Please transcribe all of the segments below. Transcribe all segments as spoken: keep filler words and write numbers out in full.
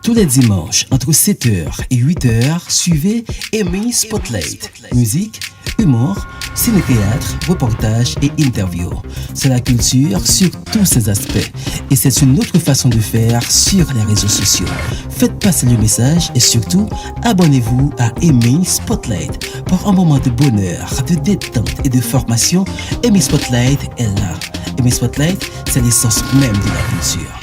Tous les dimanches, entre sept heures et huit heures, suivez Amy Spotlight. Musique, humour, ciné-théâtre, reportages et interviews. C'est la culture sur tous ses aspects. Et c'est une autre façon de faire sur les réseaux sociaux. Faites passer le message et surtout, abonnez-vous à Amy Spotlight. Pour un moment de bonheur, de détente et de formation, Amy Spotlight est là. Amy Spotlight, c'est l'essence même de la culture.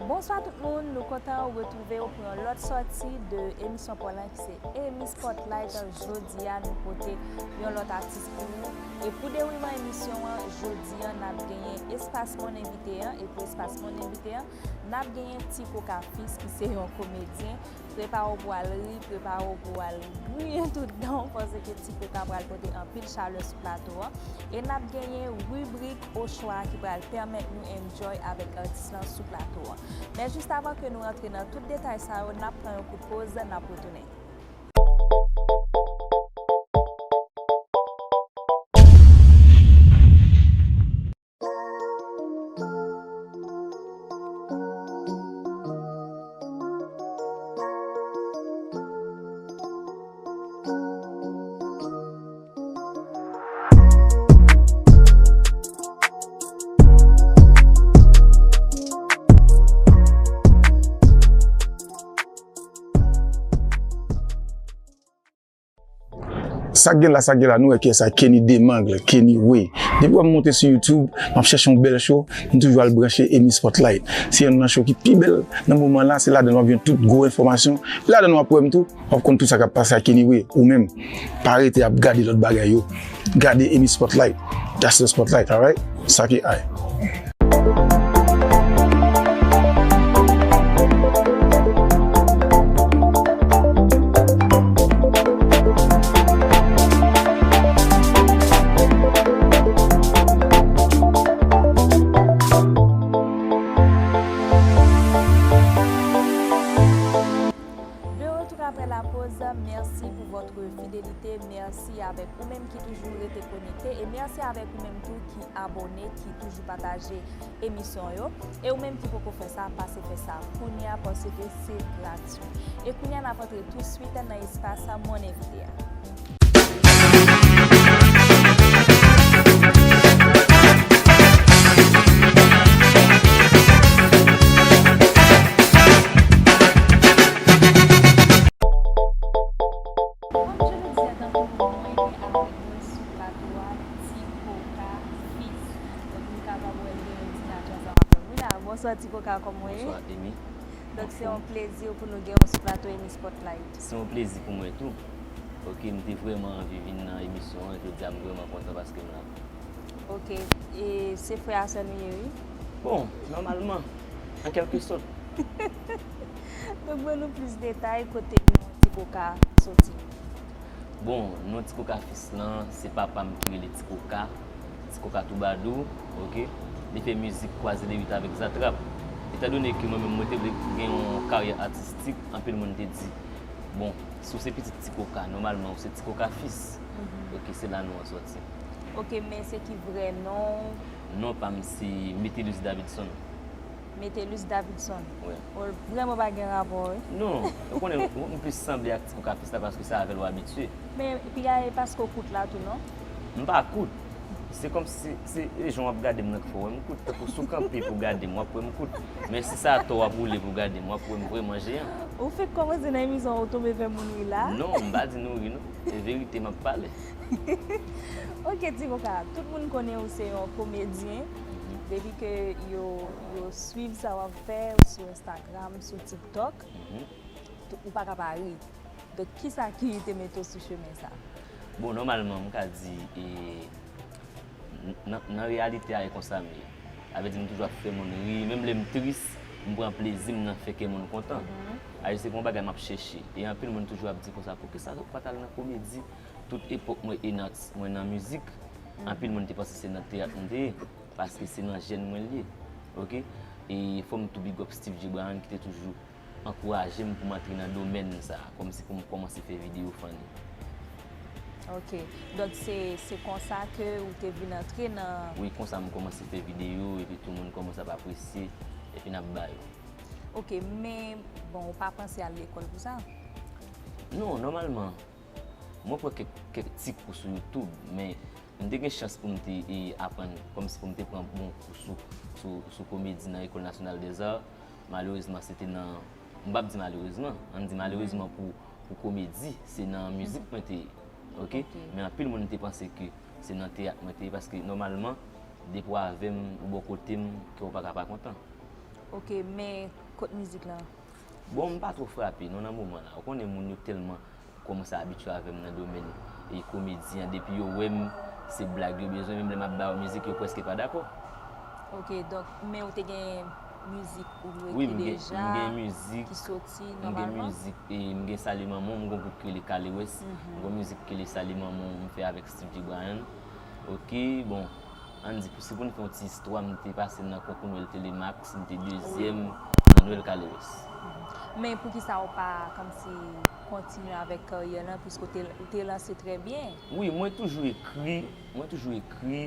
Bonswa tout moun, nou kontan retwouve w pou yon lòt sòti de emisyon pa w lan ki se Amy Spotlight. Jodi a nou pote yon lòt atis pou ou. E pou dewoulman emisyon an, jodi a n ap genyen espas Mon Envite an. E pou espas Mon Envite an, n ap genyen Ti Koka Fils ki se yon komedyen. Prepare w pou w al ri, prepare w pou w al griyen tout dan w, paske Ti Koka pral pote anpil chalè sou plato an. E n ap genyen ribrik Ochwa ki pral pèmèt nou enjoy avèk atis lan sou plato an. Men jis avan ke nou rantre nan tout detay sa yo, n ap pran yon kout poz, n ap retounen. Sa k gen la, sa k gen la, nou wè kiyès sa, Kenny Demangle, Kenny Way. Depi w ap monte sou YouTube, m ap chèche yon bèl show, m toujou al branche Amy Spotlight. Se youn nan show ki pi bèl nan moman la, se ladan w ap jwenn tout gwo enfòmasyon. Ladan w ap wè m tou, w ap konn tout sa k ap pase ak Kenny Way. Ou menm, pa rete ap gade lòt bagay yo. Gade Amy Spotlight. That's the spotlight, alright? Sa ki ay. De retour après la pause, merci pour votre fidélité, merci avèk ou menm ki toujou rete konekte, e mèsi avèk ou menm tou ki abòne, ki toujou pataje emisyon yo. E ou menm ki poko fè sa, pase fè sa kounye a, paske se gratui. E kounye a, n ap antre tou swit nan espas Mon Envite a. Kòm je le disais tantôt, mwen gen avèk mwen sou plato a Ti Koka Fils. Donk, nou kapab wè l gen yon ti natchè ansanm avè m. Wi la, bonswa Ti Koka, kòman w ye? Bonswa, Amy. Donk, se yon plezi pou nou gen w sou plato Amy Spotlight. Se yon plezi pou mwen tou. Ok, m te vrèman anvi vin nan emisyon an, jodi a m vrèman kontan paske m la. Ok, e se frè a sè nou ye, wi? Bon, nòmalman, an kèlke sòt. Donk, ban nou plis detay kote non Ti Koka soti. Bon, non Ti Koka Fils lan, se papa m ki rele Ti Koka, Ti Koka Toubadou, ok? Li fè mizik kwaze de rit avèk Zatrap. Etandone ke mwen menm, mwen te vle gen yon karyè atistik, anpil moun te di, bon, si w se pitit Ti Koka, nòmalman, ou se Ti Koka Fils. Mhm. Ok, se la non an sòti. Ok, men se ki vrè non w? Non pa m se Metellus Davidson. Metellus Davidson. Wi. Ou vrèman pa gen rapò, wi. Non, ou konnen, m plis sanble ak Ti Koka Fils la paske se avè l ou abitye. Men, piga e paske w kout la tou, non? M pa kout. Se kòmsi, se, se jan w ap gade m nan k fè w wè m kout. Tankou si w kanpe pou w gade m, w ap wè m kout. Men si se atò w ap woule pou w gade m, w ap wè m vrèman jeyan. Ou fèk kòmanse nan emisyon an, ou tonbe fè moun ri la? Non, m pa di nou ri, non. E verite m ap pale. Ok, Ti Koka, tout moun konnen ou se yon komedyen. Mhm. Depi ke yo, yo swiv sa w ap fè sou Instagram, sou TikTok, mhm, ou pa ka pa ri. Donk, kisa ki te mete w sou chemen sa? Bon, nòmalman, m ka di, e, n-, nan, nan reyalite a, e konsa m ye. Sa vle di, m toujou ap fè moun ri. Menm lè m tris, m pran plezi m nan fè kè moun kontan. Mhm. Sa vle di, se pa yon bagay m ap chèche. E anpil moun toujou ap di konsa, poukisa ou pa t al nan komedi? Tout epòk mwen e nan, mwen nan mizik, mhm, anpil moun te panse se nan teyat m te ye, paske se nan jèn mwen l ye. Ok? E fò m tou big up Steve G. Brown ki te toujou ankouraje m pou m antre nan domèn sa, kòmsi pou m kòmanse fè videyo funny. Ok. Donk, se, se konsa ke ou te vin antre nan... Wi, konsa m kòmanse fè videyo, epi tout moun kòmanse ap apresye, epi n ap ba yo. Ok, men bon, ou pa panse al lekòl pou sa? Non, nòmalman, mwen pran kèk, kèk ti kou sou YouTube, men m te gen chans pou m te e, aprann, kòmsi pou m te pran bon kou sou, sou, sou komedi nan Ecole Nationale des Arts. Malerezman, se te nan, m p ap di malerezman, ann di malerezman pou, pou komedi, se nan mizik mwen te ye. Ok? Ok. Men anpil moun te panse ke se nan teyat mwen te ye, paske nòmalman, depi w avè m, ou bò kote m, kè w pa ka pa kontan. Ok, men kot mizik lan? Bon, m pa twò frape non nan moman la. Ou konnen moun yo tèlman kòmanse abitye avè m nan domèn e komedi an. Depi yo wè m, se blag yo bezwen. Menm lè m ap ba yo mizik, yo prèske pa dakò. Ok, donk, men ou te gen mizik ou Wi, ekri m gen, deja, m gen mizik, ki soti m gen nòmalman? Mizik, e m gen Sale Manman, m gen yon gwoup ki rele Kalewès. M gen yon mizik ki rele Sale Manman, m fè avèk Steve G. Bryan. Ok, bon, ann di, pou, si pou n fè yon ti istwa, m te pase nan konkou Nwèl Telemax, m te dezyèm nan Nwèl Kalewès. Men poukisa ou pa kòmsi kontinye avèk karyè lan, piske ou te, ou te lanse trè byen? Wi, mwen toujou ekri, mwen toujou ekri,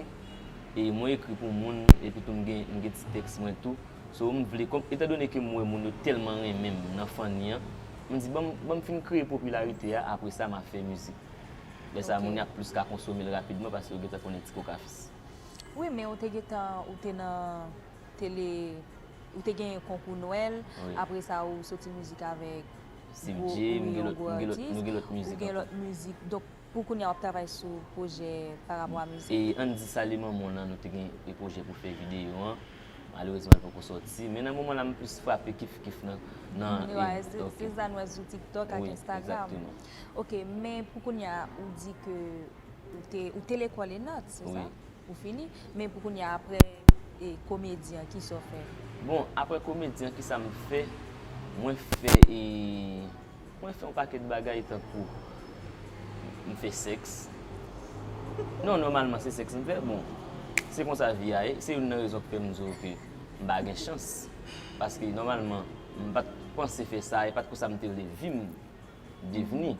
e mwen ekri pou moun, epi tou m gen, m gen ti tèks mwen tou. So, m vle, kòm, etandone ke m wè moun yo tèlman renmen m nan fanni an, m di, ban m, ban m fin kreye popilarite a, apre sa, m a fè mizik. Lè sa, Ok. Moun yo ap plis ka konsome l rapidman, paske yo gentan konnen Ti Kokafis. Wi, men ou te gentan, ou te nan tele, ou te gen konkou Nwèl, Wi. Apre sa ou soti mizik avèk Steve gwo, J, m wi, gen yon lòt, gwo m gen lòt, atis, nou gen lòt ou mizik gen ankò. Lòt mizik. Donk, pou kounye a w ap travay sou pwojè pa rapò a mizik? E ann di Sale Manman lan, nou te gen e pwojè pou fè videyo an. Malerezman, l poko sòti. Men nan moman la, m plis frape kif kif nan, nan Wi, se, ok. Se sa nou wè sou TikTok ak Wi, Instagram. Egzakteman. Ok, men pou kounye a, ou di ke ou te, ou te lekòl e nòt, se sa? Wi. Ou fini? Men pou kounye a, apre e, komedi an, kisa w fè? Bon, apre komedi an, kisa m fè? Mwen fè, e, mwen fè yon pakèt bagay tankou m fè sèks. Non, nòmalman, se sèks m fè. Bon, se konsa vi a ye. Se youn nan rezon ki fè m di w ke m pa gen chans. Paske, nòmalman, m pa t panse fè sa, e pa t konsa m te vle vi m devni.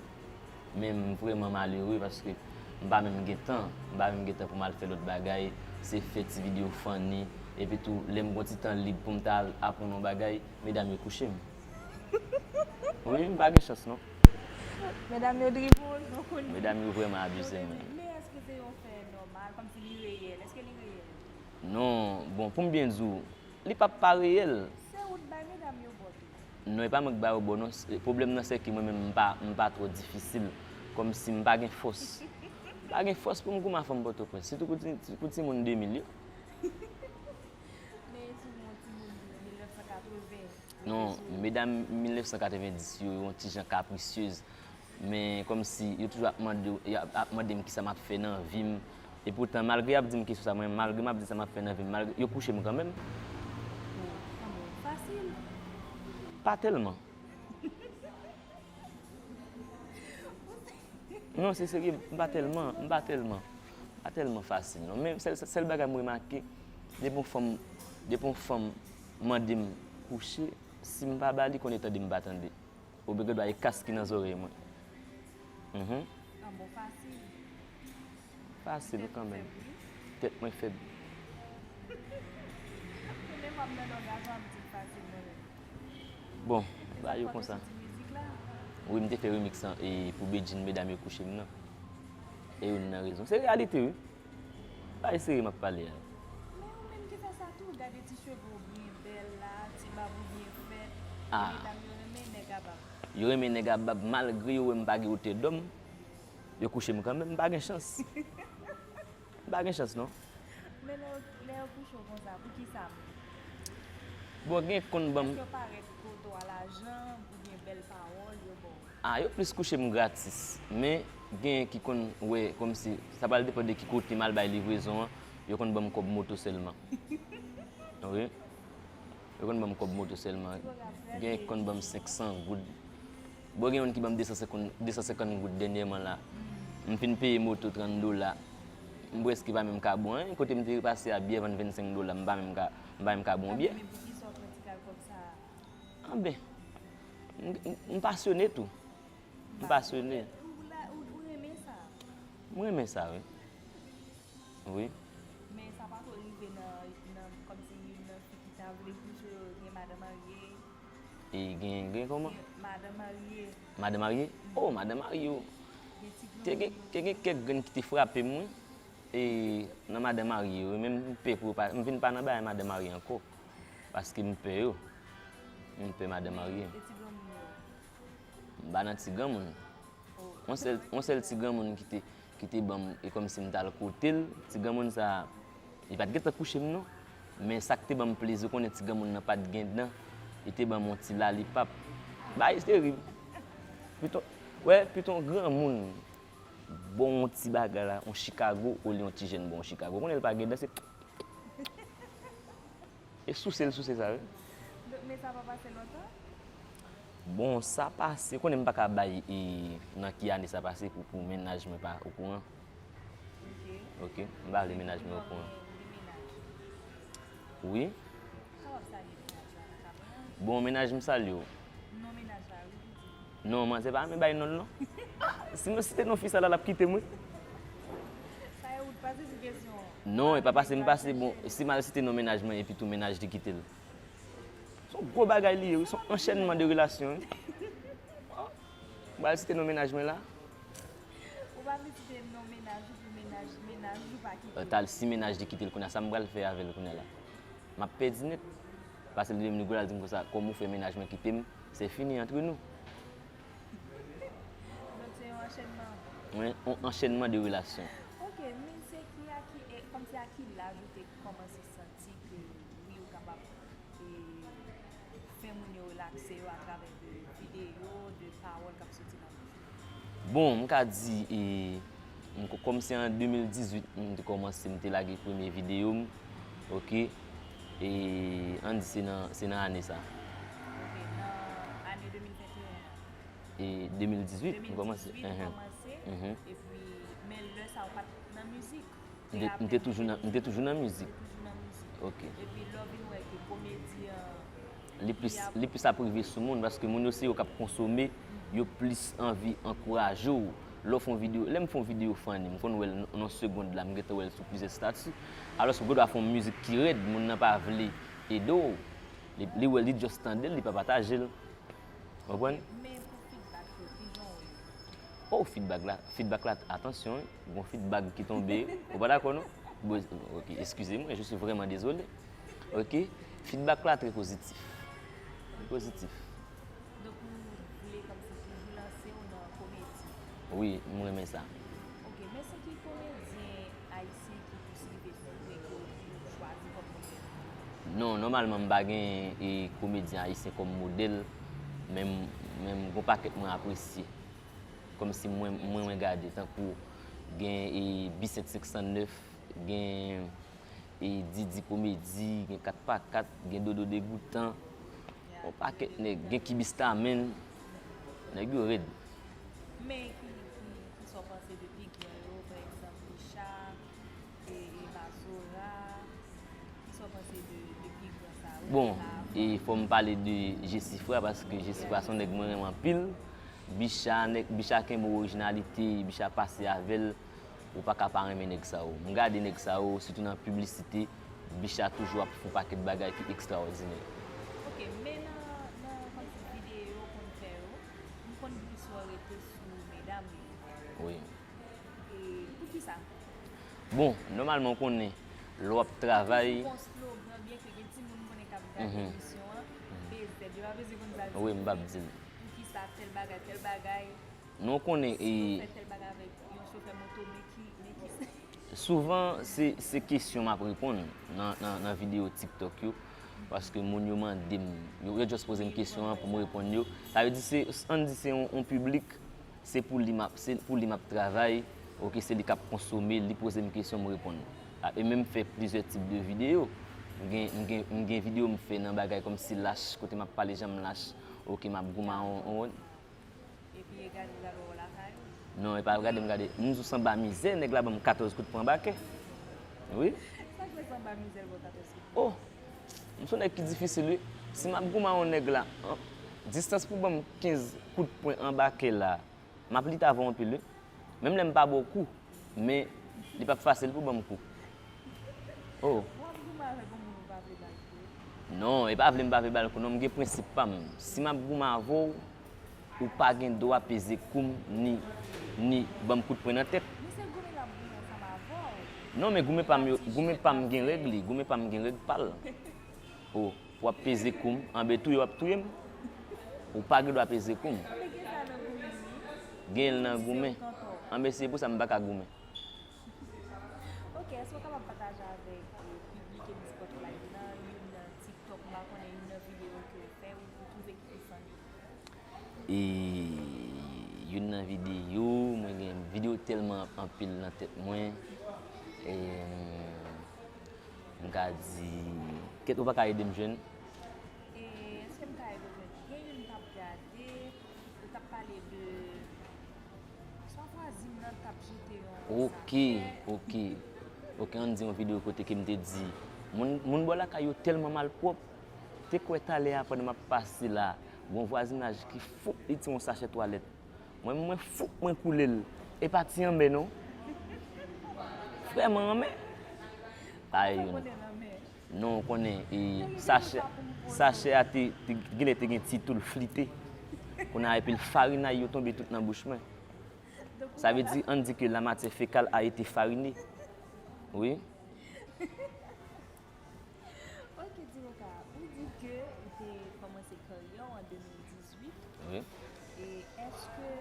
Men m vrèman malere paske m pa menm gen tan, m pa menm gen tan pou m al fè lòt bagay, se fè ti videyo funny, epi tou lè m gon ti tan lib pou m ta al aprann yon bagay, medam yo kouche m. Wi, m pa gen chans non. Medam yo dribble, nou konnen. Medam yo vrèman abize m. Men èske se yon fè nòmal, kòmsi li reyèl? Èske li reyèl? Non, bon, pou m byen di w, li p ap pa reyèl. Se ou t bay medam yo bò tou. Non, e pa mwen k ba yo bò non. S-, pwoblèm nan se ke mwen menm m pa, m pa twò difisil. Kòmsi m pa gen fòs. M pa gen fòs pou m goumen a fanm Pòtoprens. Sitou pou ti, pou timoun de mil yo. Men sou yon timoun mil nèf san katreven. Non, medam mil nèf san katreven dis yo, yo yon ti jan kaprisyez. Men kòmsi yo toujou ap mande, y ap, ap mande m kisa m ap fè nan vi m. E poutan, malgre y ap di m kesyon sa, mwen, malgre m ap di sa m ap fè nan vi m, malgre, yo kouche m kanmenm. Bon, fasil. Pa tèlman. Non, se serye, m pa tèlman, m pa tèlman, pa tèlman fasil non. Men sèl, sèl bagay m remake, depi yon fanm, depi yon fanm mande m kouche, si m pa ba li, konnen tande m pa tande. Ou gen dwa e kas ki nan zòrèy mwen. Mhm. An bon fasil. Fasil kanmenm. Tèt mwen fèb. Konnen m ap nan dòmi avan ap di l fasil mwen menm. Bon, ba yo konsa. Mizik la. Wi, m te fè remix lan e pou Bedjine, medam yo kouche m nan. E youn nan rezon. Se reyalite wi. Pa eseye m ap pale a. Men ou menm ki fè sa tou, gade ti cheve w byen bèl la, ti bab ou byen fèt. Ah. Medam yo renmen nèg a bab. Yo renmen nèg a bab malgre yo wè m pa gen wotè dòm. Yo kouche m kanmenm, m pa gen chans. M pa gen chans non. Men lè yo, lè yo kouche w konsa, poukisa? Bon, gen konn ban m. Èske yo parèt kote w a lajan, oubyen bèl pawòl yo ba w? Ah, yo plis kouche m gratis. Men gen ki konn wè kòmsi sa pral depann de ki kote m al bay livrezon an, yo konn ban m kòb moto sèlman. Wi. Yo konn ban m kòb moto sèlman. Gen ki konn ban m senk san goud. Bon, gen youn ki ban m de san senkant, de san senkant goud dènyèman la. M fin peye moto trant dola. M prèske pa menm ka bwè anyen. Kote m te pase a, byè vann vennsenk dola. M pa menm ka, m pa menm ka bwè yon byè. Men poukisa w pran ti kal kòb sa a? Anben, m, m, m pasyone tou. M pasyone. Ou la, ou, ou renmen sa? M renmen sa, wi. Wi. Men sa pa twò rive nan, nan, kòmsi youn nan fi ki ta vle kouche w, gen madan marye? E gen, gen kòman? Madan marye. Madan marye? Oh, madan marye, oh. Te gen, te gen kèk grenn ki te frape m, wi. E nan madan marye, wi, men m pè pou yo pa, m vin pa nan bagay madan marye ankò. Paske m pè yo. M pè madan marye. E ti granmoun yo? M pa nan ti granmoun. Yon sèl, yon sèl ti granmoun ki te, ki te ban m, e kòmsi m t al kote l, ti granmoun sa a, li pa t gentan kouche m non, men sa k te ban m plezi, ou konnen ti granmoun nan pa t gen dan, li te ban m yon ti lalipap. Bagay terib. Pito, wè, pito yon granmoun ba w yon ti bagay la, yon Chicago, olye yon ti jèn ba w yon Chicago. Ou konnen l pa gen dan, se E souse l souse sa, wi. Donk, men sa pa pase lontan? Bon, sa pase, konnen m pa ka bay e, nan ki ane sa pase pou, pou mennaj mwen pa okouran. Ok. Ok, m pa vle mennaj mwen okouran. Wi. Kapab salye mennaj la nan kamera? Bon, mennaj m salye w. Non mennaj la, wi. Non, manzè pa renmen bay non l non. Si mwen site non fi sa la, l ap kite m, wi. Sa e ou t pase sou kesyon an. Non, e pa pase m pase, bon, si m al site non mennaj mwen epi tou mennaj li kite l. Se yon gwo bagay li ye, wi, se yon anchènman de relasyon, wi. M al site non mennaj mwen la. Ou pa vle site non mennaj ou pou mennaj, mennaj ou pa kite l. Tal si mennaj li kite l kounye a, sa m pral fè avè l kounye a la? M ap pèdi nèt. Pase l vin m li gwo la, l di m konsa, kòman w fè mennaj mwen kite m, c'est fini entre nous. Donk se yon anchènman. Wi, yon anchènman de relasyon. Ok, men se ki a ki, e, kòmsi a ki laj ou te kòmanse santi ke wi, ou kapab, e, fè moun yo relakse yo atravè de videyo, de pawòl k ap soti nan mizik? Bon, m ka di, e, m ko-, kòm se an de mil dizuit m te kòmanse, m te lage premye videyo m, ok? E, ann di se nan, se nan ane sa. Ok, nan ane de mil venteyen an. E, de mil dizuit, m kòmanse. De mil dizuit, ou kòmanse, epi, men lè sa a, ou pa t nan mizik. M te, m te toujou nan, m te toujou nan mizik. Ou te toujou nan mizik. Ok. Epi lè w vin wè ke komedi an, li plis, li plis ap rive sou moun, paske moun yo se yo k ap konsome, yo plis anvi ankouraje w. Lè w fè yon videyo, lè m fè yon videyo funny, m konn wè l nan, nan segond la, m gentan wè l sou plizyè estati. Alòske w gendwa fè yon mizik ki rèd, moun nan pa vle ede w. Li, li wè l, li just tande l, li pa pataje l. Ou konprann? Men pou feedback yo, kijan w ye? Oh, feedback la, feedback la, atansyon, wi. Gon feedback ki tonbe, ou pa dakò non? Bon, ok, excusez-moi, je suis vraiment désolé. Ok, feedback la trè pozitif. Li pozitif. Donk ou vle kòmsi toujou lanse w nan komedi? Wi, m renmen sa. Ok, men se ki komedyen ayisyen ki plis rive sou ou e ke w chwazi kòm modèl? Non, nòmalman m pa gen e, komedyen ayisyen kòm modèl, men m, men m gon pakèt mwen apresye. Kòmsi mwen, mwen, mwen gade, tankou gen e, Bisèt senk san nèf, gen e, Didi Komedi, gen Kat pa Kat, gen Dodo Degoutan, yon pakèt nèg, gen Kibista menn, nèg yo rèd. Men ki, ki, ki sa w panse de pi gran yo, pa egzanp, Bicha, e, e Mazora, ki sa w panse de, de pi gran sa yo? Bon, e fò m pale de Jesifra, paske Jesifra se yon nèg mwen renmen anpil. Bicha, nèg, Bicha kenbe orijinalite, Bicha pase avè l, ou pa ka pa renmen nèg sa yo. M gade nèg sa yo, sitou nan piblisite, Bicha toujou ap fè yon pakèt bagay ki ekstraòdinè. Ok, men nan, nan kòmsi videyo ou konn fè yo, m konn plis wè w rete sou medam yo. Wi. E poukisa? Bon, nòmalman w konnen, lè w ap travay. Toujou gon slogan, byenke gen timoun m konnen k ap gade emisyon an, B Z, yo pa bezwen konn sa l di. Wi, m p ap di l. Poukisa tèl bagay, tèl bagay? Non, w konnen, e. Si yo fè tèl bagay avèk yon chofè moto, men ki, men ki. Souvan, se, se kesyon m ap reponn nan, nan, nan videyo TikTok yo, paske moun yo mande m, yo, yo just poze m kesyon an pou m reponn yo. Sa vle di se, ann di se yon, yon piblik, se pou li m ap, se pou li m ap travay, ok, se li k ap konsome, li poze m kesyon, m reponn. A, e menm fè plizyè tip de videyo. M gen, m gen, m gen videyo m fè nan bagay kòmsi lach, kote m ap pale jan m lach, ok, m ap goumen yon, yon. Epi e gade w gade w lakay ou? Non, e pa gade m gade. M sou sanba mizè, nèg la ban m katòz kout pwen anba kè. Wi. Sa k fè sanba mizè l ba w katòz kout pwen? Oh! M se yon nèg ki difisil, wi. Si m ap goumen yon nèg la, an, distans pou ban m kenz kout pwen anba kè la, m ap lite avè w anpil, wi. Menm lè m pa ba w kou, men li p ap fasil pou ban m kou. Oh. W ap goumen avèk yon moun ou pa vle ba l kou? Non, e pa vle m pa vle ba l kou non, m gen prensip pa m. Si m ap goumen avè w, ou pa gen dwa peze kou m, ni, ni ban m kout pwen nan tèt. Misye goumen l ap goumen ansanm avè w. Non, men goumen pa m yo, goumen pa m gen règ li, goumen pa m gen règ pa l. O, w ap peze kou m, anben touye w ap touye m. Ou pa gen dwa peze kou m. Anben gen sa nan goumen wi. Gen l nan goumen. Anben se pou sa m pa ka goumen. Ok, èske w kapab pataje avèk, eh, piblik Emi Spotlight la youn nan TikTok, m pa konnen, youn nan videyo ke w fè ou, ou twouve ki pi funny? E youn nan videyo, mwen gen videyo tèlman anpil nan tèt mwen. E, m ka di, kèt ou pa ka ede m jwenn? E èske m ka ede w jwenn? Gen youn m t ap gade, ou t ap pale de swa vwazin nan t ap jete yon sachè. Ok, ok. Ok, ann di yon videyo kote ke m te di, moun, moun bò lakay yo tèlman malpwòp. Te kwè talè a pandan m ap pase la, gon vwazinaj ki foup li ti yon sachè twalèt. Mwen, mwen foup, mwen koule l. E pa ti anmè non. Vrèman anmè. Pa youn. Non, ou konnen, e, sachè, sachè a te, te, genlè te gen ti tou l flite. Kounye a epi l farinay yo tonbe tout nan bouch mwen. Sa vle di, ann di ke la matière fécale a été farinée. Wi. Ok, Divoka, ou di ke ou te kòmanse karyè w an de mil dizuit. Wi. E èske,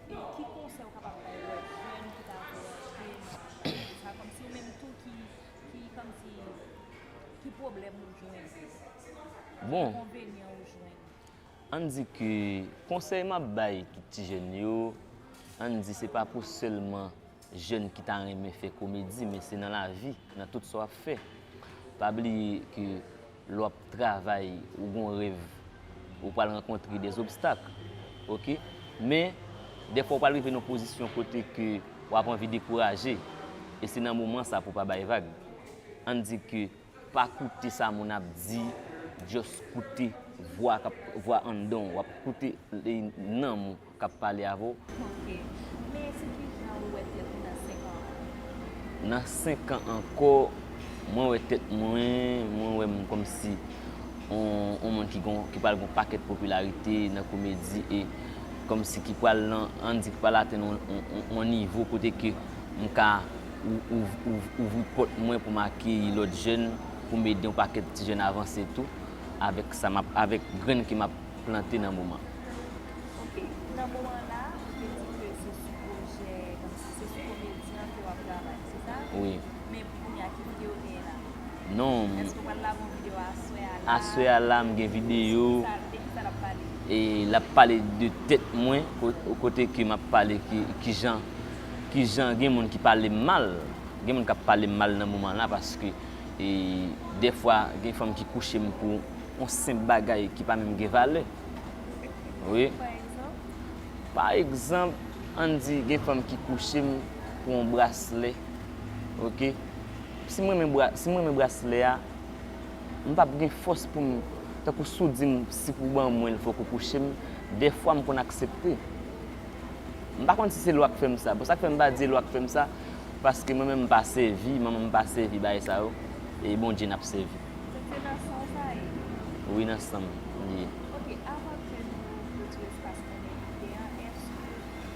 e ki konsèy ou kapab bay lòt jèn ki ta vle antre nan domèn sa, kòmsi ou menm tou ki, ki, kòmsi, ki pwoblèm ou jwenn? Bon. Ki enkonvenyan ou jwenn? Ann di ke konsèy m ap bay tout ti jèn yo, ann di se pa pou sèlman jèn ki ta renmen fè komedi, men se nan lavi, nan tout sa w ap fè. Pa bliye ke lè w ap travay, ou gon rèv, ou pral rankontre des obstacles, ok? Men, dèfwa ou pral rive nan yon pozisyon kote ke w ap anvi dekouraje, e se nan moman sa pou w pa bay vag. Ann di ke pa koute sa moun ap di, just koute vwa k ap, vwa anndan w, w ap koute nanm ou k ap pale avè w. Ok. Men se kijan ou wè tèt ou nan senk an ankò? Nan senk an ankò, mwen wè tèt mwen, mwen wè m kòmsi on, on moun ki gon, ki pral gon pakèt popilarite nan komedi e kòmsi ki pral nan, ann di ki pral atenn on, on, on, on nivo kote ke m ka ou, ou, ou, ouvri pòt mwen pou m akeyi lòt jèn, pou m ede yon pakèt ti jèn avanse tou, avèk sa m ap, avèk grenn ke m ap plante nan moman. Ok, nan moman la, ou te di ke se sou pwojè, kòmsi se sou komedi an ke w ap travay, se sa? Wi. Men pou kounye a, ki videyo w genyen la? Non. Èske w pral lage yon videyo aswè a la? Aswè a la, m gen videyo. Sa, de ki sa l ap pale? E l ap pale de tèt mwen, ko-, kote ke m ap pale ki, kijan, kijan gen moun ki pale m mal. Gen moun k ap pale m mal nan moman la, paske, e, dèfwa, gen fanm ki kouche m pou yon senp bagay ki pa menm gen valè. Wi. Pa egzanp? Pa egzanp, ann di gen fanm ki kouche m pou yon braslè. Ok? Si m renmen bra-, si m renmen braslè a, m p ap gen fòs pou m, tankou si w di m, si pou w ban mwen l, fòk ou kouche m. Dèfwa, m konn aksepte. M pa konn si se lwa k fè m sa. Bon, sa k fè m pa di e lwa k fè m sa, paske mwen menm m pa sèvi, manman m pa sèvi bagay sa yo, e Bondye n ap sèvi. Donk se nan san w sa ye? Wi, nan san m li ye. Ok, avan ke nou klotire espas konnen ide a, èske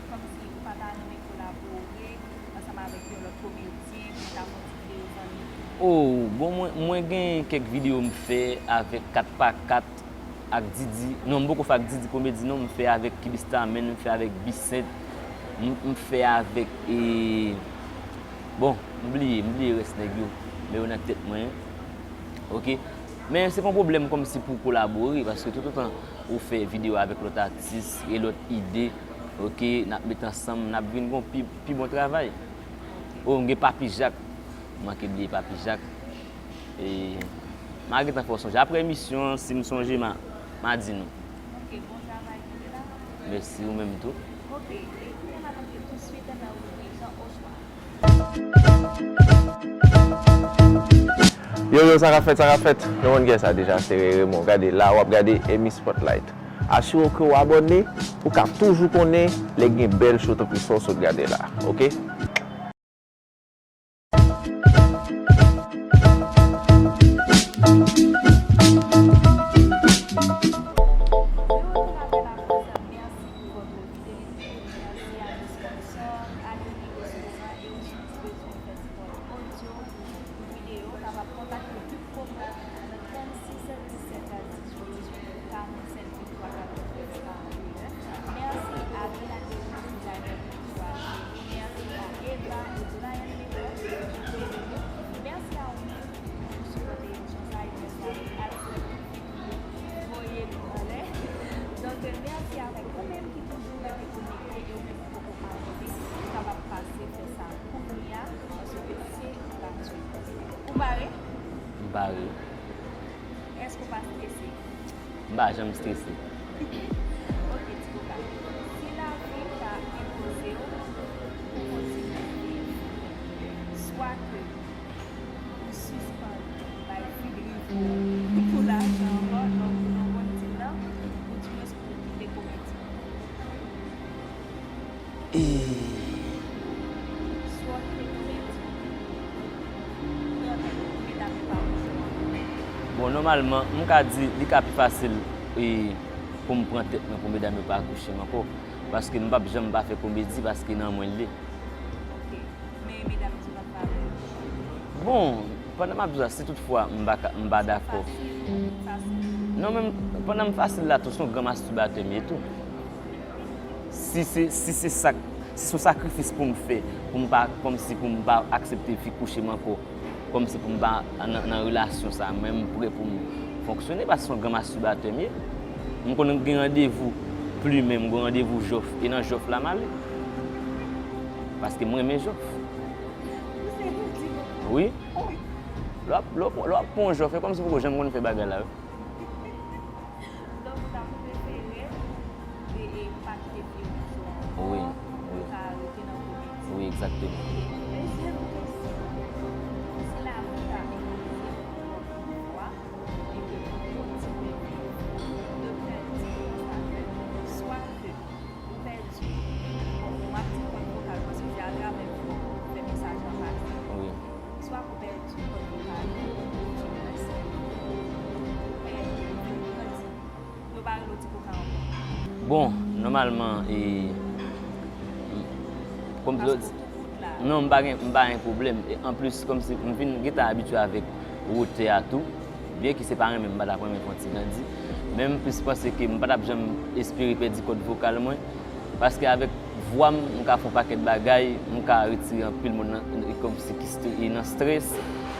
kòmsi ou pa ta renmen kolabore ansanm avèk yon lòt komedyen pou ta fè yon ti videyo zanmi? Oh, bon, mwen, mwen gen kèk videyo m fè avèk Kat pa Kat, ak Didi. Non, m poko fè ak Didi Komedi non, m fè avèk Kibista Men, m fè avèk Bisent, m, m fè avèk, e, bon, m bliye, m bliye rès nèg yo, men yo nan tèt mwen. Ok? Men se pa yon pwoblèm kòmsi pou kolabore, paske toutotan ou fè videyo avèk lòt atis e lòt ide, ok, n ap met ansanm, n ap vin gon pi, pi bon travay. Oh, m gen Papi Jak, m manke bliye Papi Jak. E, m a gentan fè w sonje. Apre emisyon an, si m sonje, m a, m a di nou. Ok, bon travay, kenbe la. Mèsi, ou menm tou. Ok, e kounye a n ap antre touswit nan ribrik Jan Ochwa. Yo, yo, sa k ap fèt, sa k ap fèt? Nou konn kiyès sa deja, se Rere Raymond. Gade, la w ap gade Emi Spotlight. Asire w ke w abòne, pou w ka toujou konnen lè gen bèl show tankou sa w sot gade la, ok? Èske w pa strese? M pa janm strese. Ok, Ti Koka. Si lavi ta enpoze w pou kontinye viv, swa ke ou sispann bay fi drive ou pou lajan ankò, donk pou nan bon dil lan, oudimwens pou w kite komedi. E... Si w ap fè komedi, pran tèt pou medam yo pa kouche w ankò. Bon, nòmalman, m ka di li ka pi fasil, e, pou m pran tèt mwen pou medam yo pa kouche m ankò. Paske m p ap janm pa fè komedi, paske nan mwen l ye. Ok. Men medam yo pa pale. Bon, pandan m ap di w la, si toutfwa m pa ka, m pa dakò. Fasil, fasil. Non, men pandan m fasil la tou, se yon gran mastibatè m ye tou. Si se, si se sa, si se yon sakrifis pou m fè, pou m pa, kòmsi pou m pa aksepte fi kouche m ankò, kòmsi pou m pa nan, nan relasyon sa, mwen m prè pou m fonksyone, paske se yon gran mastibatè m ye. M konn gen randevou plimen, m gen randevou jòf, e nan jòf la m ale. Paske m renmen jòf. Ou se ridikil. Wi. Lè w ap, lè w ap, lè w ap pran yon jòf, e kòmsi poko janm konn fè bagay la, wi. Donk, ou ta prefere, e, e, pa kite fi yo kouche w ankò, wi, wi, ou ta rete nan komedi. Wi, egzakteman. Ok, dezyèm kesyon. Si lavi ta enpoze w ankò yon fwa, e ke pou w kontinye viv, doktè di konsa ke swa ke ou pèdi, bon, m ap di kòd vokal, paske se atravè m pou fè mesaj lan pase. Wi. Swa pou pèdi kòd vokal ou, oudimwens pou pèdi, vin grandi. Yo pa rele w Ti Koka ankò. Bon, nòmalman, e, kòm... Paske w tou kout la. Non, m pa gen, m pa gen pwoblèm. E anplis, kòmsi m vin gentan abitye avèk wotè a tou. Byenke se pa renmen, m pa t ap renmen fè yon ti grandi. Men m plis panse ke m pa t ap janm espere pèdi kòd vokal mwen. Paske avèk vwa m, m ka fè yon pakèt bagay, m ka retire anpil moun nan, e, kòmsi ki stre-, e, nan strès,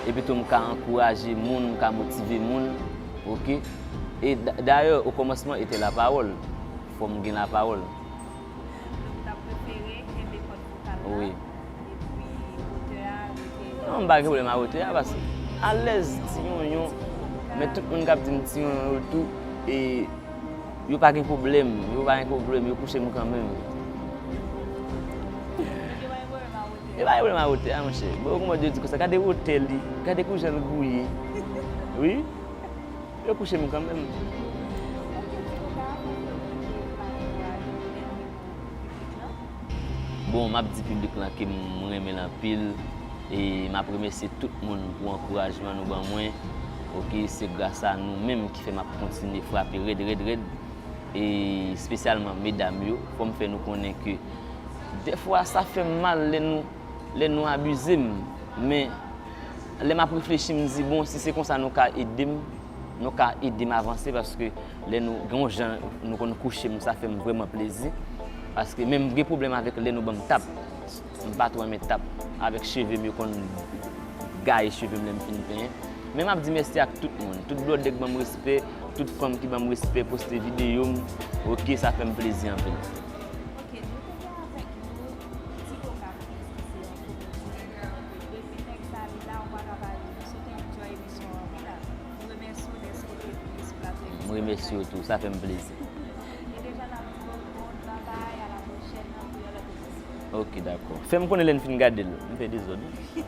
epi tou m ka ankouraje moun, m ka motive moun, ok? E da-, dayè, okòmansman, était la parole. Fò m gen lapawòl. Donk, ou ta prefere kenbe kòd vokal la, wi, epi wotè a rete... Non, m pa gen pwoblèm a wotè a, paske alèz ti yonyon, men tout moun k ap di m ti yonyon yo tou, e, yo pa gen pwoblèm, yo pa gen pwoblèm, yo kouche m kanmenm. Yo pa gen pwoblèm a wotè a. Yo pa gen pwoblèm a wotè a, monchè. Bon, kòman yo di konsa, gade wotè li, gade jan l gouye. Wi. Yo kouche m kanmenm. Ok, Ti Koka, pandan w kite, pa ankouraje, ou gen yon mo pou piblik lan? Bon, m ap di piblik lan ke m renmen l anpil. E m ap remèsye tout moun pou ankourajman nou ban mwen. Ok, se gras a nou menm ki fè m ap kontinye frape rèd, rèd, rèd. E espesyalman medam yo, fò m fè nou konnen ke dèfwa sa fè m mal lè nou, lè nou abize m. Men lè m ap reflechi, m di, bon, si se konsa nou ka ede m, nou ka ede m avanse, paske lè nou gen yon jan nou konn kouche m, sa fè m vrèman plezi. Paske menm m gen pwoblèm avèk lè nou ban m tap. M pa twò renmen tap avèk cheve m, yo konn gaye cheve m lè m fin penyen. Men m ap di mèsi ak tout moun, tout blòdè k ban m respè, tout fanm ki ban m respè, poste videyo m. Ok, sa fè m plezi anpil. Ok, nou te gen avèk nou Ti Koka Prince, ki se yon komedyen. Depi nèg sa li la, ou pa ka pa ri. Nou swete w enjoy emisyon an, wi la. Nou remèsye w dèske w te vini sou plato emisyon an. M remèsye w tou, sa fè m plezi. E deja n ap di w bon travay, a la pwochèn nan pou yon lòt emisyon. Ok, dakò. Fè m konnen lè n fin gade l. M fè dezòd, wi.